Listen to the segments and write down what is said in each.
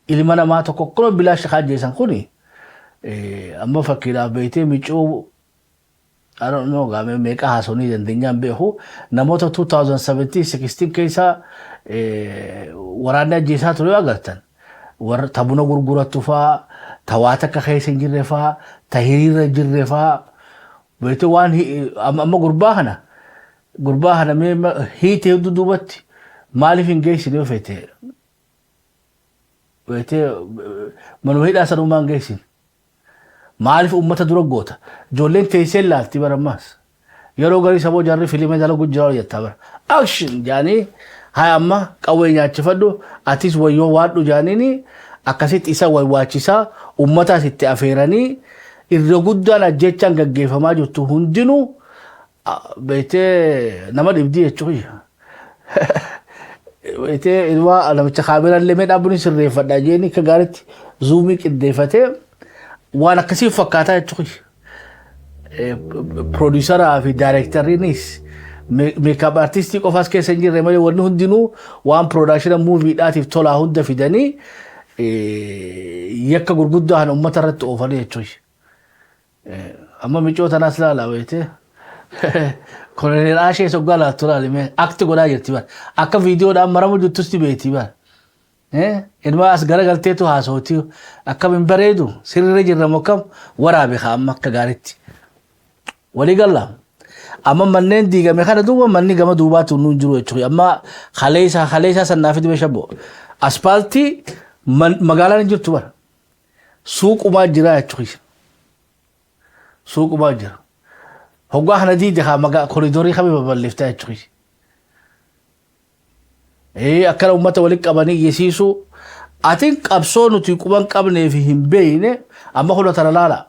Ilma namaa tokko akkuma bilaasha kaajjeessan kuni amma fakkiidhaaf beektee micuu, I don't know, gaamee meeqa haasofnii dandeenyaan beeku, namoota 2017-16 keessa waraanni ajjeesaa ture yoo agartan, warra ta buna gurgurattu faa, ta waa takka keessa hin jirre faa, ta hiriirra hin jirre faa beektee. Waan amma gurbaa kana mee hiite hedduu duubatti maaliif hin geessine? Yoo feete beektee manuma hidhaa sanumaan hin geessine. Maaliif uummata dura goota? Ijoolleen teessee laalti barammaas. Yeroo garii saboo jarri filima dalagu jira jettaa bara. Action jaanii, haa amma qawwee nyaachifadhu, atis wayyoo waadhu jaaniini, akkasitti isa waywaachisaa uummataas itti afeeranii irra guddaan ajjechaan gaggeeffamaa jirtu hundinuu beektee nama dhibdii jechuudha. Beektee ilmaa namicha kaameraallee mee dhaabbiin sirreeffadha jeeni akka gaariitti zoomii qindeeffatee waan akkasii fakkaataa jechuudha. Produceraa fi directoriinis makeup artistii qofaas keessa hin jirre malee, wanni hundinuu waan production moviedhaatiif tolaa hunda fidanii yakka gurguddaa kan uummata irratti oofanii jechuudha. Amma micoo tanaas ilaala beektee. Koloneel Ashee soggaa laattu laali, mee akti godhaa jirti bara. Akka viidiyoodhaan maramu jirtus ni beekti bara. Ilma as garagalteetu haasawti, akkam hin bareedu, sirriirra jirra moo akkam waraabe haa amma akka gaariitti. Walii galla. Amma manneen diigame kana duuba manni gama duubaatti hunduu hin jiru jechuudha. Amma kaleessa sannaa fi shabbo. Aspaaltii magaalaan hin jirtu bara. Suuqumaa jira jechuudha. Suuqumaa jira. Hoggaa kana diide haa magaa koriidorii kami babal'iftaa jechuudha. Akkana uummata walitti qabanii iyyisiisuu. Atiin qabsoo nuti quban qabnee fi hin beekne amma kun tana laala.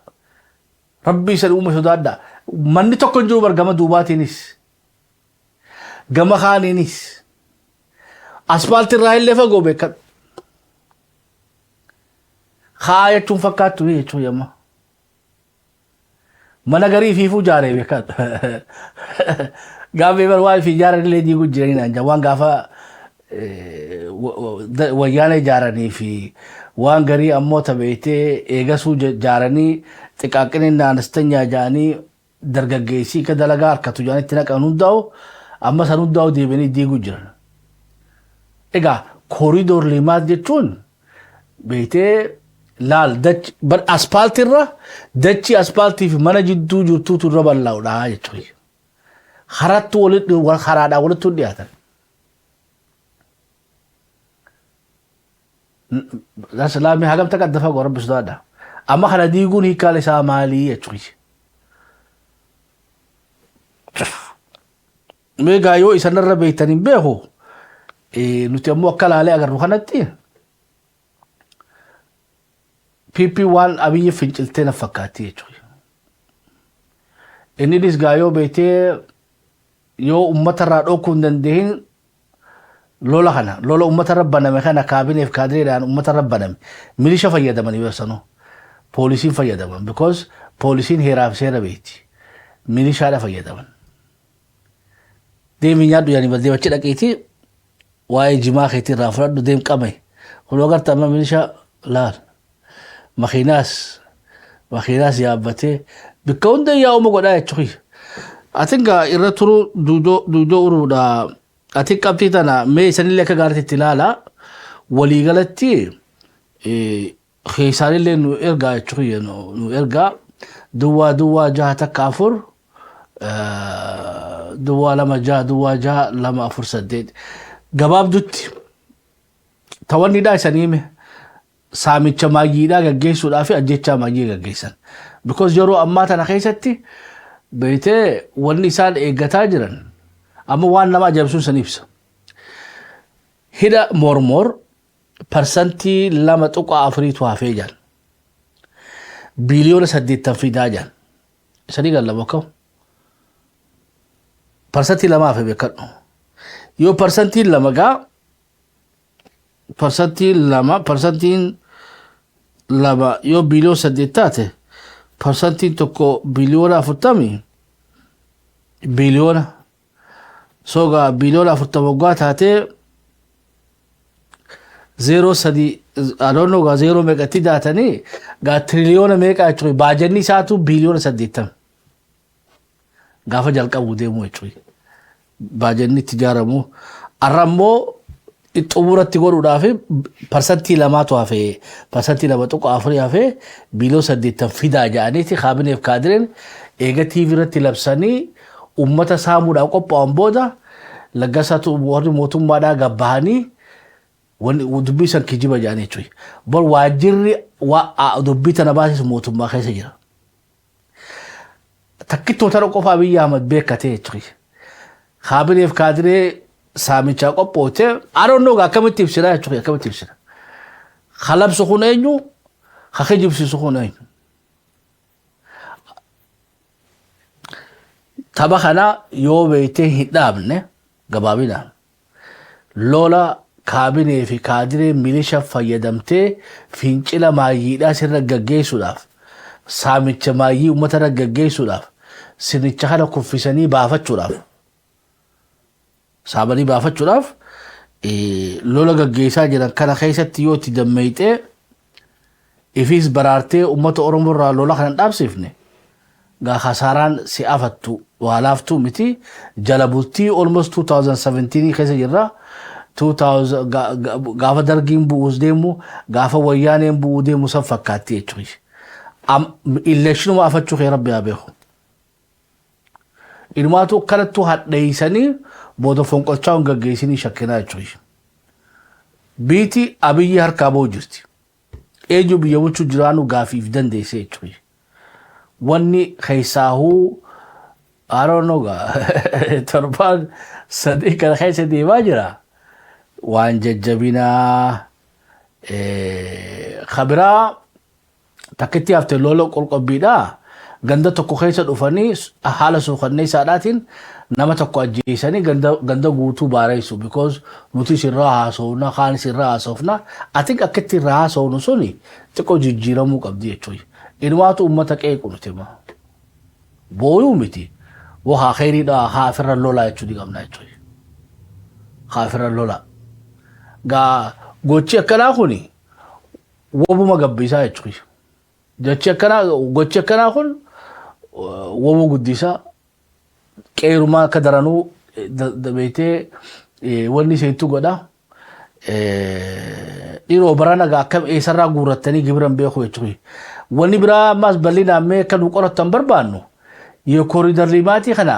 Rabbi isa uume sodaadha. Manni tokko hin jiru bar gama duubaatiinis. Gama kaaniinis. Aspaaltii irraa illee fagoo beekadhu. Haa jechuun fakkaattu jechuun yamma. Mana garii fiifuu ijaaree beekadhu. Gaafa bar waan fi ijaaran illee diiguu jiranii naan jedhan, waan gaafa wayyaana ijaaranii fi waan garii ammoo tabeetee eegasuu ijaaranii xiqaaqini naanastanyaa jedhanii dargaggeessii akka dalagaa harkatu jedhanii itti naqan hundaa'u amma san hundaa'u deebi'anii diiguu jiran. Egaa kooriidoor limaat jechuun beektee laal, bar aspaaltiirra dachii aspaaltii fi mana jidduu jirtuutu irra bal'aa'udha jechuudha. Harattu walitti haraadhaan walitti dhiyaatan. Islaamii hagam takka adda fagoo, rabbi sodaadha. Amma kana diiguun hiikkaan isaa maalii jechuudha. Meegaa yoo isanirra beektan hin beeku, nuti ammoo akka laalee agarru kanatti PP waan Abiyyi finciltee na fakkaatti jechuudha. Inninis gaa yoo beektee yoo uummatarraa dhokuu hin dandeenye, lola kana, lola uummatarra baname kana, kaabineef kaadireedhaan uummatarra baname milisha fayyadamanii beeksanuu poolisiin fayyadaman, because poolisiin heeraaf seera beekti, milishaadha fayyadaman. Deemii nyaadhu yaani baddee achi dhaqiitii waa'ee jimaa keetii irraa fudhadhu, deem qame. Kun agarta amma milishaa laal, makiinaas yaabbatee bikka hunda yaa'uma godhaa jechuudha. Ati gaa irra turuu duudoo duudoo uruudha. Ati qabxii tana mee isanillee akka gaariitti itti ilaala. Waliigalatti keessaanillee nu ergaa jechuudha, nu ergaa 0 0 6 1 4 0 2 6 0 6 2 4 8. Gabaabdutti tawanniidhaa isanii hime, saamicha maayyiidhaa gaggeessuudhaa fi ajjechaa maayyii gaggeessan. Because yeroo ammaa tana keessatti beektee wanni isaan eeggataa jiran amma waan nama ajaa'ibsuun san ibsa. Hidha Mormor 2.4%tu hafee jiran. Biiliyoona 80 fidaa jiran. Isanii gallama akkam? 2% hafe beekadhu. Yoo 2% gaa, 2%, 2% yoo biiliyoona 8 taate, 1% biliyoona 40 biliyoona. So gaa biliyoona 40 waggaa taatee zeeroo sadii Adoonnoo gaa zeeroo meeqatti daatanii gaa tiriliyoona meeqa jechuudha. Baajanni isaatu biiliyoona 80 gaafa jalqabu deemu jechuudha. Baajanni itti ijaaramu. Har'a immoo xumuratti godhuudhaaf 2%tu hafee, 2.4% hafee, biiliyoona 80 fidaa jedhaniiti kaabineef kaadireen eega TV irratti labsanii uummata saamuudhaaf qophaa'an booda, Laggasaatu warri mootummaadhaa gabbahanii wanni dubbii san kijiba jedhanii jechuudha. Bor waajjirri dubbii tana baasisu mootummaa keessa jira. Takkittoo tana qofa Abiyyi Ahmad beekatee jechuudha. Kaabineef kaadiree saamichaa qophoote aroonnoo akkamitti ibsina jechuudha, akkamitti ibsina. Kalabsu kun eenyu? Ka kijibsiisu kun eenyu? Tapha kana yoo beektee hin dhaabne, gabaabinaan lola kaabinee fi kaadiree milisha fayyadamtee fincila maayyiidhaa sirra gaggeessuudhaaf, saamicha maayyii uummata irra gaggeessuudhaaf, sirnicha kana kuffisanii baafachuudhaaf, saamanii baafachuudhaaf lola gaggeessaa jiran kana keessatti yoo itti dammeeyxee ifiis baraartee uummata Oromoo irraa lola kana hin dhaabsifne, gaa kasaaraan si afattu waa laaftuu miti. Jala bultii almost 2017 keessa jirra. 2000 gaafa Dargiin bu'uus deemu, gaafa Wayyaaneen bu'uu deemu san fakkaatti jechuudha. Electionuma afachuu kee Rabbi haa beeku. Inumaatu akkanattuu hadheeysanii booda fonqolchaa hin gaggeessinii shakkinaa jechuudha. Biiti Abiyyi harkaa ba'u jirti. Eenyu biyya bulchuu jiraanu gaafiif dandeesse jechuudha. Wanni keessaahuu I don't know, gaa torbaan 3 kana keessa deemaa jira. Waan jajjabinaa kabiraa takkitti hafte lola qolqobbiidhaa ganda tokko keessa dhufanii haala suukanneessaadhaatiin nama tokko ajjeesanii ganda guutuu baareessu, because nuti sirraa haasofna, kaan sirraa haasofna. Ati akkitti irraa haasofnu suni xiqqoo jijjiiramuu qabdi jechuudha. Inumaatu uummata qeequ nuti immoo. Booyuu miti. Woo haa kheyriidha, haa ofirra lolaa jechuu ni qabna jechuudha. Haa ofirra lolaa. Gaa gochi akkanaa kuni wobuma gabbisaa jechuudha. Jechi akkanaa, gochi akkanaa kun wobuu guddisaa, qeerumaa akka daranuu beektee wanni isheettu godha. Dhiiroo barana gaa akkam eessarraa guurrattanii gibira hin beeku jechuudha. Wanni biraa ammas bal'inaan mee akka nu qorattan barbaannu የኮሪደር ልማት kana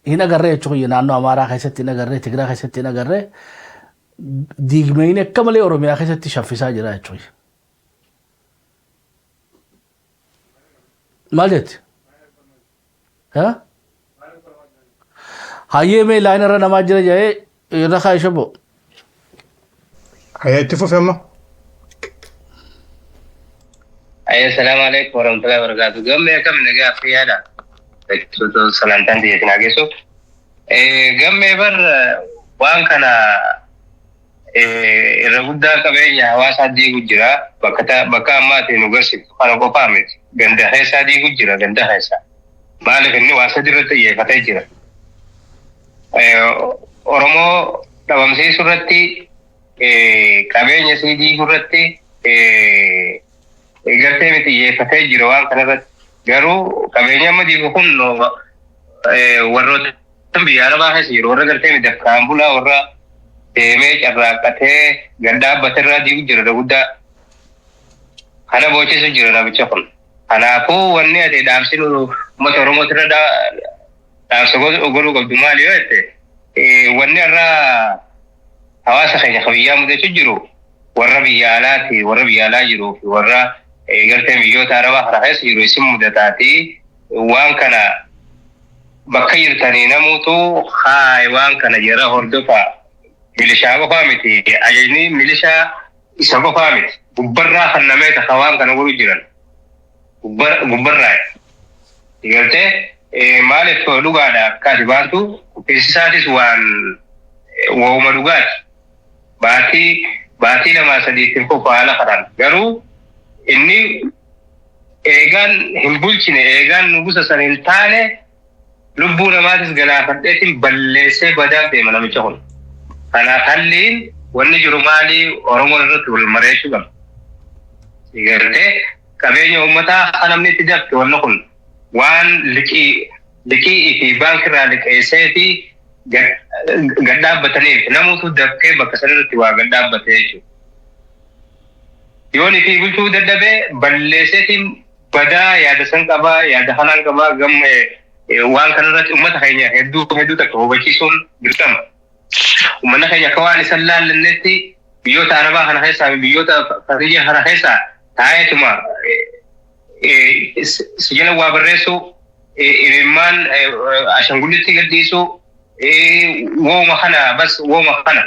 hin agarree jechuudha. Naannoo Amaaraa keessatti hin agarree, Tigiraa keessatti hin agarree, diigmeyni akka malee Oromiyaa keessatti shaffisaa jira jechuudha. Maal jetti? Hayyee, mee line irra namaa jira jedhee irra kaa'e shabbo. Hayya, itti fufi amma. Ayya, salaamu alaikum warahmatullahi wabarakatuh. Gammee, akkam nagaa fayyaadha? Salantaan xiyyeetin hageessu. Gammee, bar waan kana irra guddaa qabeenya hawaasaa diigu jira. Bakka ammaati nu garsiiftu kana qofaa miti. Ganda keessaa diigu jira, ganda keessa. Maaliif inni waan sadi irratti xiyyeeffatee jira. Oromoo dhabamsiisuu irratti, qabeenya isii diiguu irratti gartee miti xiyyeeffatee jira waan kanarratti. Garuu qabeenya amma diigu kun warroota biyya arabaa keessa jiru, warra gartee miti dafkaan bulaa, warra deemee carraaqqatee gad dhaabbate irraa diigu jira guddaa. Kana boochisu jira namicha kun. Kanaafuu wanni ati dhaamsinu uummata Oromootirra dhaamsa godhuu qabdu maali yoo jette, wanni irraa hawaasa keenya kan biyyaa mudachuu jiru warra biyya alaati, warra biyya alaa jiruu fi warra gartee biyyoota arabaa kana keessa jiru isin mudataati. Waan kana bakka jirtanii namuutu haay waan kana jara hordofaa. Milishaa qofaa miti, ajajni milishaa isa qofaa miti, gubbarraa kan nameeta kan waan kana godhu jiran gubbarraa gartee. Maaliif dhugaadha akka ati baantu qopheessisaatis waan waa'uma dhugaati. Baatii baatii 2 3tti fufa haala kanaan. Garuu inni eegaan hin bulchine, eegaan nugusa san hin taane, lubbuu namaatis galaafadheetiin balleessee badaaf deema namicha kun. Kanaaf halliin Wanni jiru maali? Oromoon irratti wal mari'achuu qaba. Gartee qabeenya uummataa akka namni itti dafte, wanni kun waan liqii fi baankirraa liqeessee fi gad dhaabbataniif namoota dafqee bakka sanarratti waa gad dhaabbate jechuudha. Yoon fi bulchuu dadhabee balleesseetiin badaa, yaada san qabaa, yaada kanaan qabaa. Gamme, waan kanarratti uummata keenya hedduu hedduu takka hubachiisuun dirqama. Uummanni keenya akka waan isan laallannetti biyyoota Arabaa kana keessaa fi biyyoota Farijii kana keessaa taa'eetuma si jala waa barreessuu, imimmaan ashangullitti gadhiisuu, wooma kana bas, wooma kana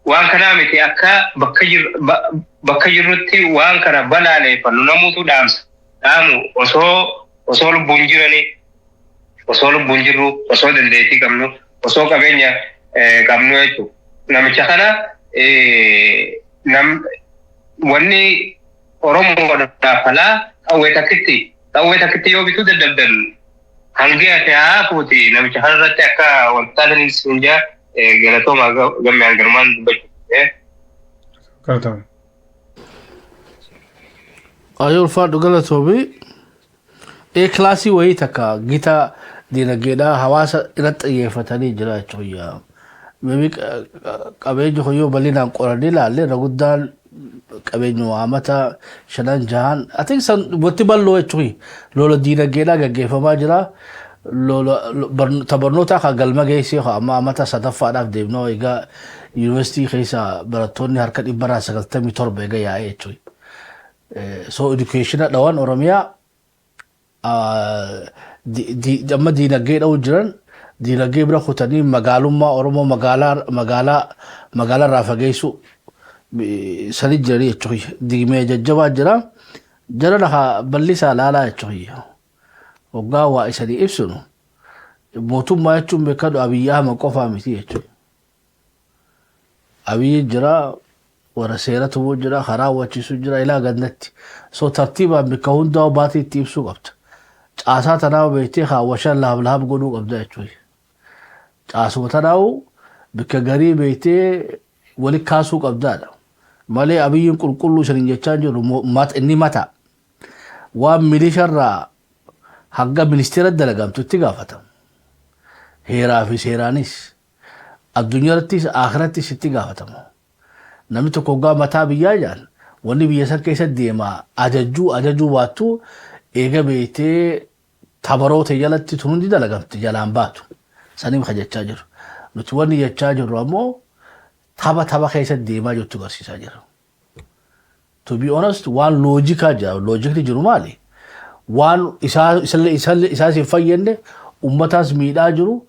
waan kanaa miti. Akka bakka jirrutti waan kana balaaleeffannu namuutu dhaamsa dhaamu osoo lubbuun jiranii, osoo lubbuun jirru, osoo dandeettii qabnu, osoo qabeenya qabnu jechuudha. Namicha kana wanni Oromoodhaaf falaa qawwee takkitti yoo bituu dadhabdan hangi ati haafuuti namicha kanarratti akka wanta taataniin siin jaa. Galatooma, Gammee, hangarumaan dubbachuu. Galatooma. Ayoo, ulfaadhu, galatoomi. Ee, kilaasii wayii takka gita dinagdeedhaa hawaasa irratti xiyyeeffatanii jira jechuudha. Maybe qabeenya hoyyoo bal'inaan qorannee ilaalle, irra guddaan qabeenya amata shanan jahan. I think san wanti bal'oo jechuudha. Lola dinagdeedhaa gaggeeffamaa jira. Lola tabarnootaa kan galma geessee amma amata sadaffaadhaaf deemnoo egaa yuunivarsiitii keessa barattoonni harka 97% egaa yaa'ee jechuudha. So education dhawan Oromiyaa amma diinagdee dha'uu jiran, diinagdee bira kutanii magaalummaa Oromoo magaalaa magaalaa irraa fageessu sani jiranii jechuudha. Diimee jajjabaa jira. Jara lafa bal'isaa laalaa jechuudha. Waggaa waa isanii ibsinu, mootummaa jechuun beekadu Abiyyi Ahmad qofaa miti jechuudha. Abiyyi jira, warra seera tumuu jira, karaa hubachiisuu jira, ilaa gandatti. So tartiibaan bakka hundaa baatii itti ibsuu qabda. Caasaa tanaa beektee kaawwashaan lahab lahab godhuu qabda jechuudha. Caasuma tanaa'u bakka garii beektee wali kaasuu qabdaadha. Malee Abiyyiin qulqulluu isaniin jechaa jiru, inni mata. Waan milisharraa hanga ministeera dalagamtu itti gaafatama. Heeraa fi seeraanis addunyaattis akhirattis itti gaafatama. Namni tokko hoggaa mataa biyyaa jaan, wanni biyya san keessa deema ajajuu baattu eega beektee tabaroota jalatti tun hundi dalagamte jalaan baatu. Saniif ka jechaa jiru. Nuti wanni jechaa jirru ammoo tapha keessa deemaa jirtu agarsiisaa jira. To be honest, waan loojikaa jira. Loojikni jiru maali? Waan isaas hin fayyadne, ummataas miidhaa jiru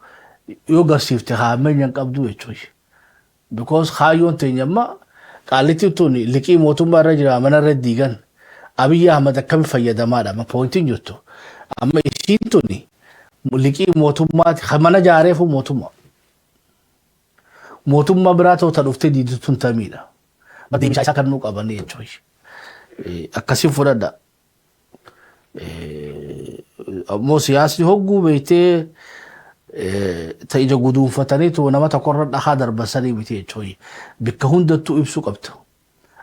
yoo garsiifte haammeenya hin qabdu jechuudha. Because kaayyoon teenya amma qaallitti tun liqii mootummaa irra jira, mana irra diigan. Abiyyi Ahmad akkami fayyadamaadha amma pointiin jirtu. Amma isiin tuni liqii mootummaati mana jaareefu mootummaa. Mootummaa biraa ta'u ta dhuftee diidu tun tamiidha. Deebisaa isaa kan nuu qabanii jechuudha. Akkasiin fudhadha. Ammoo siyaasni hogguu beektee ta ija guduunfataniitu nama tokkorra dhahaa darbasanii miti jechuudha. Bikka hundattuu ibsuu qabda.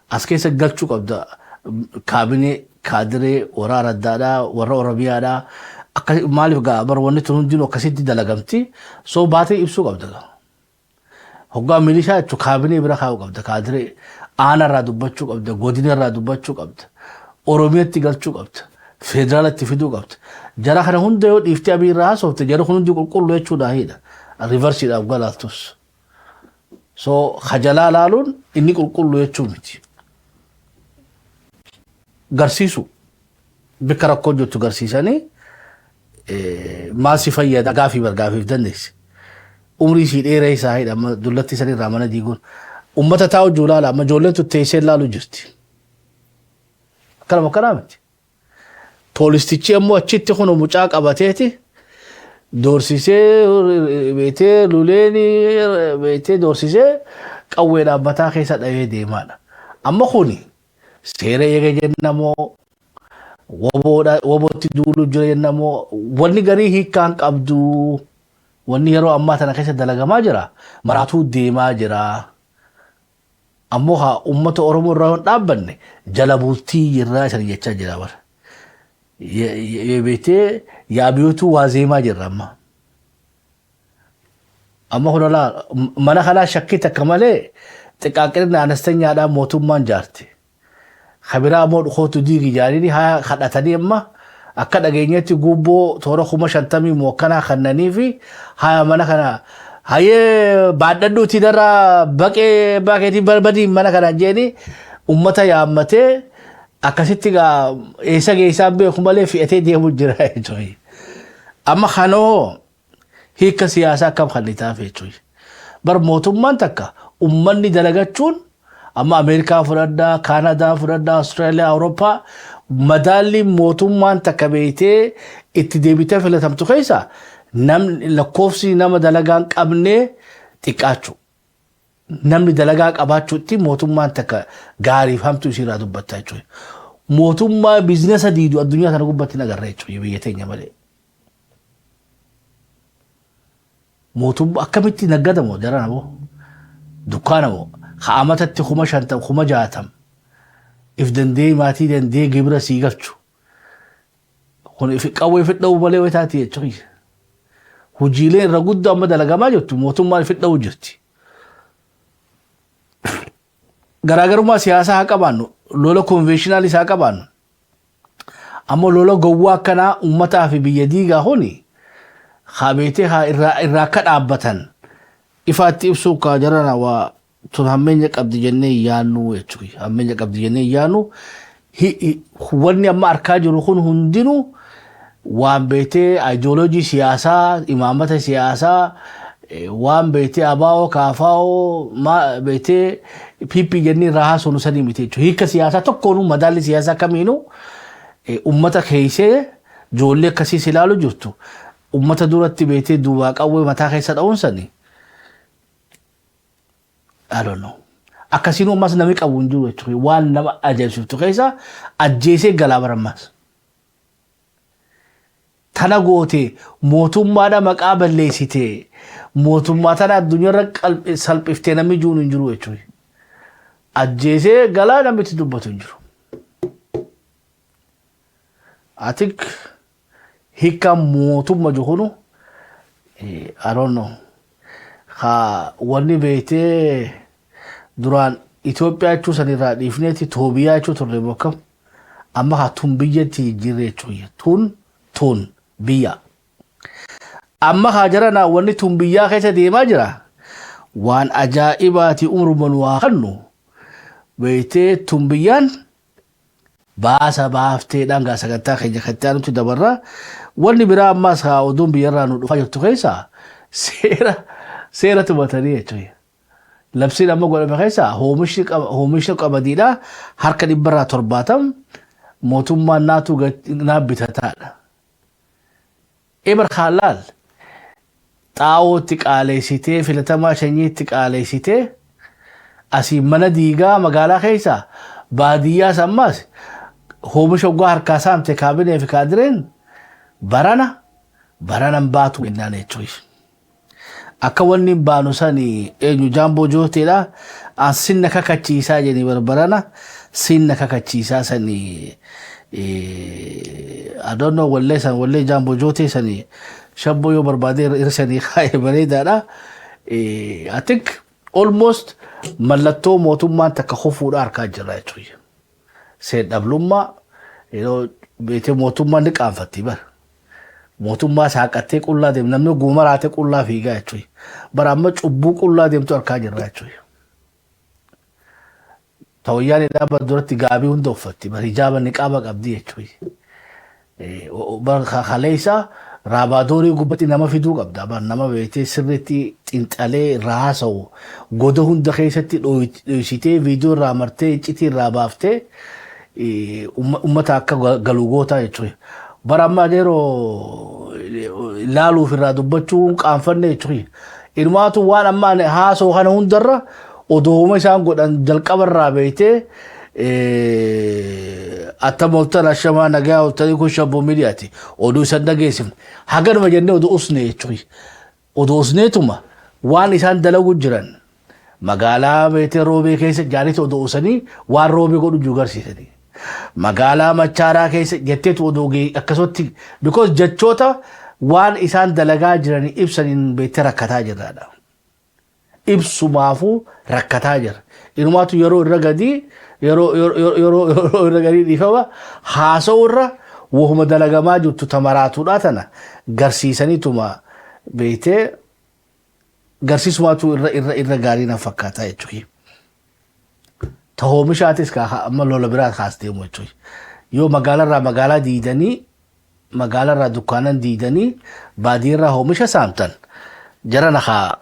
As keessa galchuu qabda. Kaabinee, kaadiree, warra araddaadhaa, warra Oromiyaadhaa. Akka maaliif gaa bar wanni tun hundinuu akkasitti dalagamti. So baatee ibsuu qabda. Hoggaa milishaa jechuun kaabinee bira kaa'uu qabda. Kaadiree aanarraa dubbachuu qabda. Godinarraa dubbachuu qabda. Oromiyaatti galchuu qabda. Federaalatti fiduu qabda. Jara kana hunda yoo dhiiftee Abiy irraa haasofte, jara kun hundi qulqulluu jechuudha hiidha. Reversiidhaaf galaaltus. So hajalaa laaluun inni qulqulluu jechuu miti. Garsiisu. Bikka rakkoo jirtu garsiisanii maal si fayyada gaafii bargaafiif dandeesse. Umrii sii dheeree isaa hidha amma dullatti san irraa mana diiguun. Ummata taa'u jiru laala, amma ijoolleen tun teessee laalu jirti. Akkanuma akkanaa miti. Poolistichi ammoo achitti kun mucaa qabateeti doorsisee beetee luleen beetee doorsisee qawwee dhaabbataa keessa dhahee deemaadha. Amma kuni seera eega jennamoo, wobootti duulu jira jennamoo, wanni garii hiikkaan qabdu, wanni yeroo ammaa tana keessa dalagamaa jira maraatuu deemaa jira. Ammoo haa uummata Oromoo irraa hin dhaabbanne, jala bultii jirraa isan jechaa jira bara. Beetee yaabiyootuu waa zeemaa jirra amma. Amma kun olaa mana kanaa shakkii takka malee xiqqaaqirina anastanyaadhaan mootummaan jaarte. Kabiraa immoo dhukootu diigi jaanii haa kadhatanii, amma akka dhageenyetti gubboo toora 50,000 mookkanaa kannanii fi haa mana kana hayee baadhadhuutii darraa baqee baaqeetii barbadii mana kana jeeni ummata yaammatee akkasitti gaa eessa geessaan beeku malee fe'atee deemu jira jechuudha. Amma kanoo hiika siyaasaa akkam kannitaaf jechuudha. Bar mootummaan takka ummanni dalagachuun, amma Ameerikaa fudhadhaa, Kaanadaa fudhadhaa, Austraaliyaa, Awurooppaa, madaalli mootummaan takka beektee itti deebitee filatamtu keessa namni lakkoofsi nama dalagaa hin qabne xiqqaachuu. Namni dalagaa qabaachuutti mootummaan takka gaariif hamtuu isiirraa dubbatta jechuudha. Mootummaa business diidu addunyaa kana gubbatti hin agarre jechuudha biyya teenya malee. Mootummaa akkamitti naggadamoo jarana moo dukkaana moo ha'amatatti 50,000 60,000 if dandee maatii dandee gibira sii galchu kun if qawwee fidha'uu malee wayitaati jechuudha. Hojiileen irra guddoo amma dalagamaa jirtu mootummaan fidha'uu jirti. Garaagarummaa siyaasaa haa qabaannu, lola conventional haa qabaannu. Ammoo lola gowwaa akkanaa uummataa fi biyya diigaa kuni haa beetee haa irraa akka dhaabbatan ifaatti ibsuu kaa jarana waa tun hammeenya qabdi jennee yaannu jechuudha. Hammeenya qabdi jennee yaannu, wanni amma arkaa jiru kun hundinuu waan beetee ideology siyaasaa, imaamata siyaasaa, waan beetee abaa'oo kaafaa'oo beetee PP jennee irraa haasofnu sanii miti jechuudha. Hiika siyaasaa tokkoonuu, madaalli siyaasaa kamiinuu ummata keeysee ijoollee akkasiis ilaalu jirtu ummata duratti beetee duubaa qawwee mataa keessa dha'uun sani, I don't know. Akkasiin ammas namni qabu hin jiru jechuudha. Waan nama ajaa'ibsiiftu keessa ajjeesee galaa barammas. Tana goote, mootummaadha maqaa balleessite, mootummaa tana addunyaarra salphiftee namni jiru hin jiru jechuudha. Ajjeesee galaa namni itti dubbatu hin jiru. I think hiika mootummaa jiru, I don't know. Haa wanni beektee duraan Itoophiyaa jechuu sanirraa dhiifneeti Toobiyaa jechuu turre bokkam. Amma haa tun biyyatti jijjiirre jechuudha. Tun biyya. Amma haa jaranaa wanni tun biyyaa keessa deemaa jira. Waan ajaa'ibaati umruman waa kannu beektee tun biyyaan baasa baaftee dhangaa sagantaa keenya kan itti aanutti dabarra. Wanni biraa ammas haa oduun biyyarraa nu dhufaa jirtu keessa seera tumatanii jechuudha. Labsiin amma godhame keessa oomishni qamadiidha harka 70% mootummaan naatu naa bitataadha. Ebar kaalaal xaa'ootti qaaleessitee, filatamaa sanyiitti qaaleessitee, asii mana diigaa magaalaa keessa baadiyyaas ammas oomisha waggaa harkaa saamte kaabinee fi kaadireen barana baranan baatu jennaan jechuudha. Akka wanni hin baanu sani eenyu jaamboo jooteedha. An sinna kakachiisaa jedhanii barbarana sinna kakachiisaa sani, I don't know, wallee san, wallee jaamboo jootee sani shabboo yoo barbaade irsanii kaa'e bareedaadha. I think almost mallattoo mootummaan takka kufuudha harkaa jirra jechuudha. Seer-dhablummaa yeroo beetee mootummaan ni qaanfatti bara. Mootummaa saaqattee qullaa deemu, namni guuma raatee qullaa fiigaa jechuudha. Bara amma cubbuu qullaa deemtu harkaa jirra jechuudha. Tawayyaan dhaabba duratti gaabii hunda uffatti, bara hijaaba niqaaba qabdi jechuudha. Bara kaleessa raabaadorii gubbatti nama fiduu qabda. Bara nama beektee sirriitti xinxalee irraa haasa'u goda hunda keessatti dhoysitee, viidiyoo irraa martee, iccitii irraa baaftee ummata akka galu gootaa jechuudha. Bara amma yeroo ilaaluuf irraa dubbachuu qaanfanne jechuudha. Inumaatu waan amma haasa'u kana hundarra odooma isaan godhan jalqabarraa beektee attam ooltan, ashamaa, nagaa ooltanii, kun shabboo miidiyaati. Oduu isan dhageessifne. Haganuma jennee oduu usne jechuudha. Oduu usneetuma waan isaan dalagu jiran Magaalaa beetee Roobee keessa jaanitu odoo usanii waan Roobee godhu jiru garsiisanii. Magaalaa Machaaraa keessa jetteetu odoo akkasumatti, because jechoota waan isaan dalagaa jiran ibsaniin beektee rakkataa jirraadha. Ibsumaafuu rakkataa jira. Inumaatu yeroo irra gadii, yeroo irra gadii dhiifama, haasa'u irra wahuma dalagamaa jirtu tamaraatuudha tana garsiisaniituma beektee garsiisumaatu irra gaarii na fakkaata jechuudha. Ta oomishaatis amma lola biraa kaas deemu jechuudha. Yoo magaalarraa magaalaa diidanii, magaalarraa dukkaanan diidanii, baadiyyaarraa oomisha saamtan, jara haa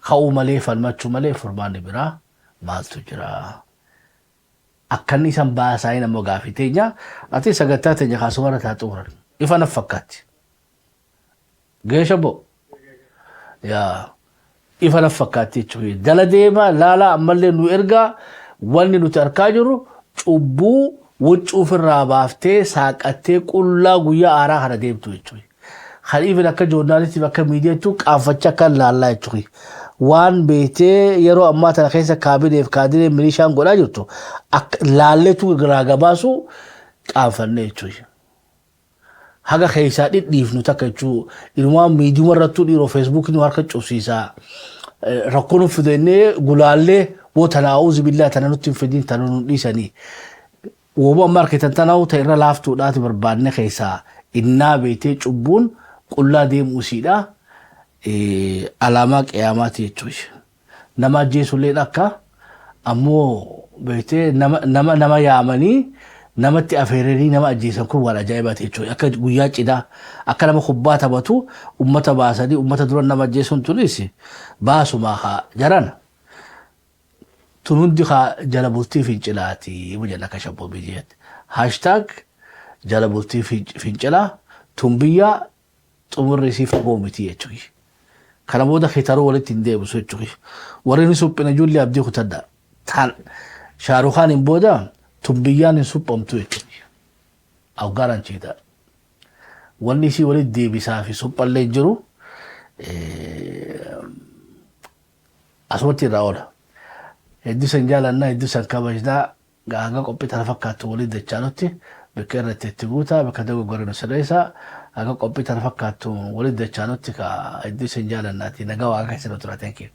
ka'uu malee, falmachuu malee furmaanni biraa maaltu jira? Akkanni isan baasaa'in ammoo gaafii teenya ati sagantaa teenya kaasumarra taa xumuran ifa naf fakkaatti. Geesha bo yaa ifa naf fakkaatti jechuudha. Jala deema laalaa, ammallee nu ergaa. Wanni nuti argaa jirru cubbuu huccuu ofirraa baaftee saaqattee qullaa guyyaa aaraa kana deemtu jechuudha. Kan even akka joornaalistiif akka miidiyaattuu qaanfachaa akka laallaa jechuudha. Waan beektee yeroo ammaa tana keessa kaabineef kaadiree milishaan godhaa jirtu akka laalleetu irraa gabaasu qaanfannee jechuudha. Haga keessaa dhidhiifnu takka jechuu inumaa miidiyuma irrattuu dhiiroo Feesbuukii nu harka cufsiisaa. Rakkoo nu fidannee gulaallee boo tana, a'uuzu billaa, tana nutti hin fidin, tana nu dhiisanii. Wooma amma harkitan tanaa'u ta'e irra laaftuudhaati barbaanne keessaa innaa beektee cubbuun qullaa deemuu isiidha. Alaamaa qiyaamaati jechuudha. Nama ajjeesullee akka ammoo beektee nama yaamanii namatti afeeranii nama ajjeesan kun waan ajaa'ibaati jechuudha. Akka guyyaa cidhaa akka nama kubbaa taphatu ummata baasanii ummata dura nama ajjeesuun tunis baasumaa haa jaran. Tun hundi haa jala bultii fincilaati jenna akka shabboo biyyaatti. #JalaBultiiFincilaa tun biyya xumurri isii fagoo miti jechuudha. Kana booda kitaruu walitti hin deebisu jechuudha. Warri ni suphina ijoollee abdii kutadha. Tan Shaarukaan hin booda tun biyyaan hin suphamtu jechuudha. Afgaaran cheeta. Wanni isii walitti deebisaa fi suphallee hin jiru. Asumatti irraa oola. Hedduu san jaalannaa, hedduu san kabajnaa, hanga qophii tana fakkaattu waliin dachaanutti bakka irratti itti guutaa, bakka dogoggora nu sirreessaa. Hanga qophii tana fakkaattu waliin dachaanutti ka hedduu san jaalannaati, nagaa Waaqa keessa nu tura. Thank you.